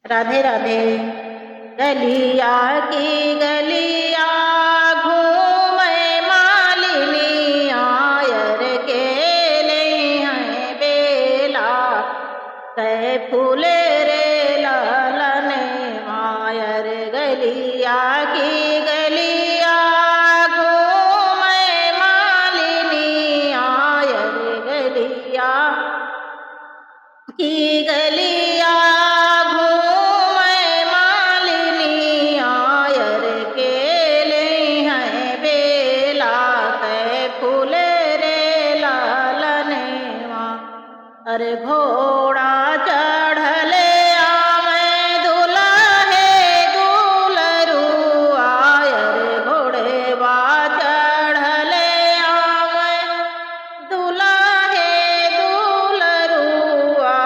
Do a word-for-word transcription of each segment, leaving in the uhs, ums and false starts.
राधे राधे। गलिया की गलिया घूमे मालिनी, आयर के ले हैं बेला, कै फूल रे लालन, आयर गलिया की गलिया घूमे मालिनी, आयर गलिया की गलिया घूमे मालिनी, आयर के ले हैं बेला, कै फूल रे लालनवा। अरे घोड़ा चढ़ले आवे दुलहे दुलरुआ, अरे घोड़वा चढ़ले आवे दुलहे दुलरुआ,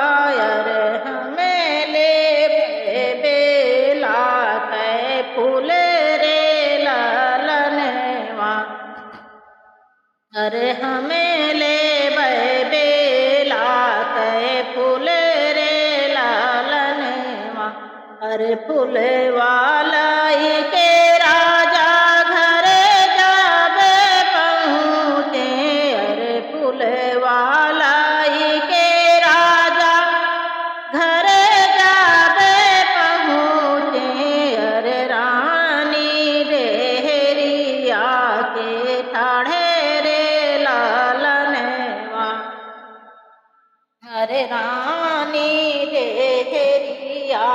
अरे हमें लेबे बेला, कै फूल रे लालनवा। अरे हमें लेबे बेला, कै फूल रे लालनवा। अरे फूलवा लइके राजा घरे जाबे पहुँचे, अरे फूलवा लइके राजा घरे जाबे पहुँचे, अरे रानी डेहरिया के ठाढ़े रे लालनवा। अरे रानी डेहरिया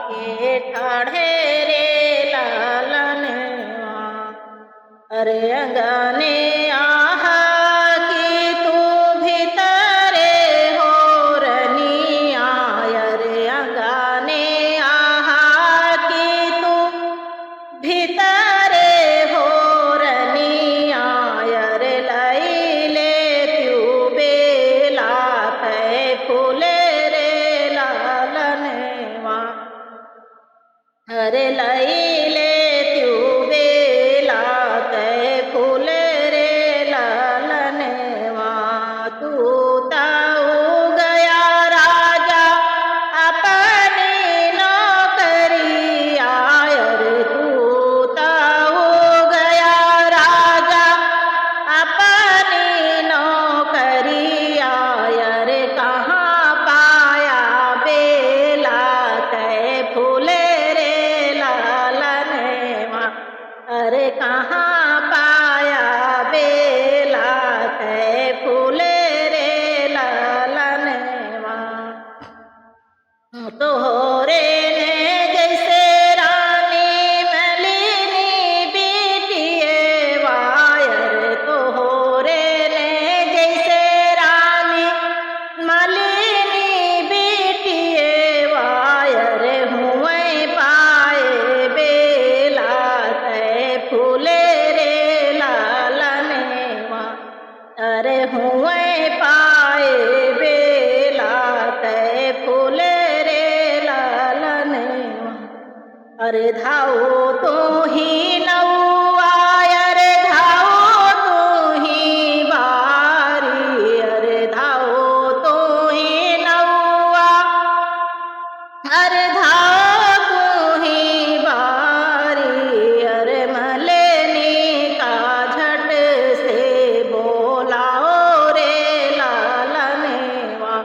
के ठाढ़े रे लालनवा। अरे अंगने आहा कि तू भीतरे हो रनिया, अरे अंगने आहा कि तू भीतरे हो रनिया, अरे लई ले त्यू बेला, कै फूल रे लालनवा। अरे लई ले त्यू बेला, कै फूल रे लालनवा। तू ताऊ गया राजा अपनी नौकरिया, अरे तू ताऊ गया राजा अपनी नौकरिया, अरे कहाँ पाया बेला, कै फूल रे लालनवा। अरे कहाँ पाया बेला, कै फूल रे लालनवा। तोहरे ने जैसे रानी मलिनी बिटियवा, अरे तोहरे ने जैसे रानी मलिनी बिटियवा, अरे हुए पाए बेला, कै फूल रे लालनवा। अरे हुए पाए बेला, कै फूल रे लालनवा। अरे धाओ तू ही नौआ, अरे धाओ तू ही बारी, अरे धाओ तू ही नौआ, अरे धाओ तू ही बारी, अरे मलिनी का झट से बोलाओ रे लालनवा।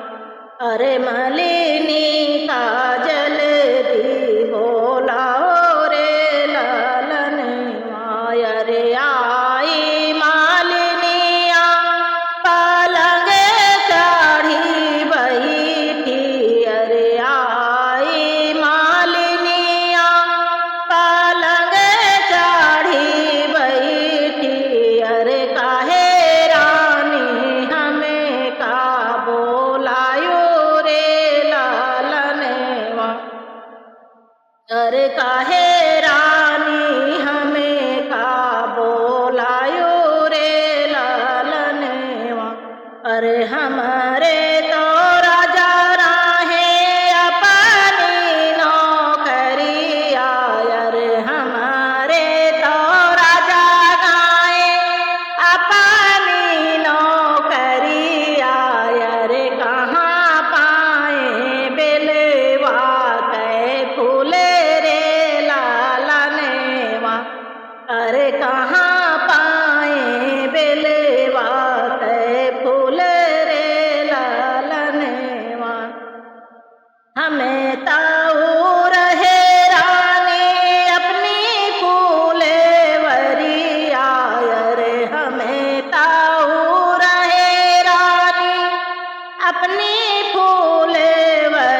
अरे मलिनी का जल्दी बोलाओ रे लालनवा। अरे आई मालिनिया पलंग चढ़ी बैठी, अरे आई मालिनिया पलंग चढ़ी बैठी, अरे काहे रानी हमें का बोलायो रे लालनवा। अरे काहे रानी हमें का बोलायो रे लालनवा। अरे हमरे तो राजा राहे अपनी नौकरिया, अरे हमरे तो राजा राहे अपनी नौकरिया, अरे कहाँ पाए बेलवा कै ताऊ रहे रानी अपनी फुलवरिया, अरे हमें ताऊ रहे रानी अपनी फुलवरिया,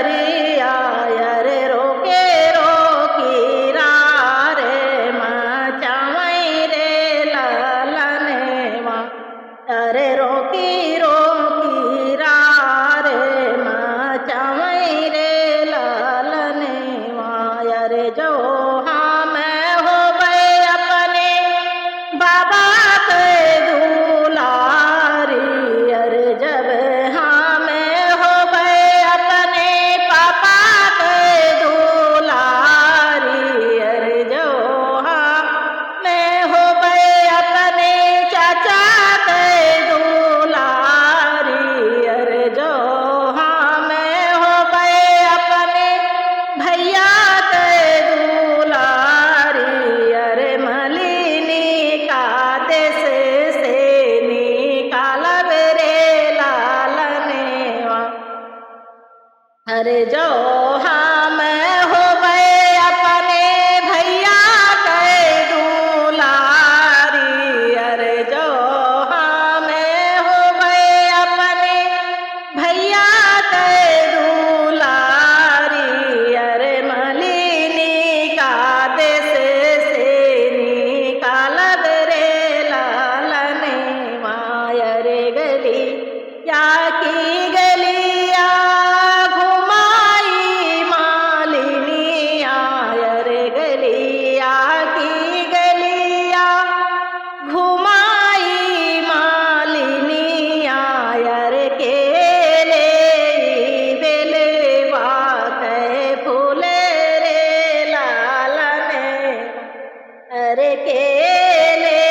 अरे रोके रोकी रा रे मचावई रे ललनेवा। अरे रोकी रोकी रा रे मचावई रे ललनेवा। अरे जो हम होबै अपने बाबा के दुलारी, अरे जब हम होबै अपने पापा के दुलारी, अरे जो हम होबै अपने चाचा के दुलारी, अरे जो हम होबै अपने भैया के दुलारी, अरे मलिनी का देश से निकालब रे ललनेवा। अरे जो हम होबै अपने भैया के दुलारी, अरे जो हम होबै अपने भैया के दुलारी, अरे मलिनी का देश से निकालब रे ललनेवा। अरे गली या की गलिया घुमाई मालिनिया, अरे गलिया की गलिया घुमाई मालिनिया, अरे केले बेलवा के फूल रे ललने। अरे केले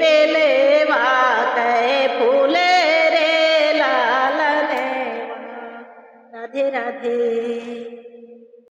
बेलवा के फूल रे ललने। राधे राधे।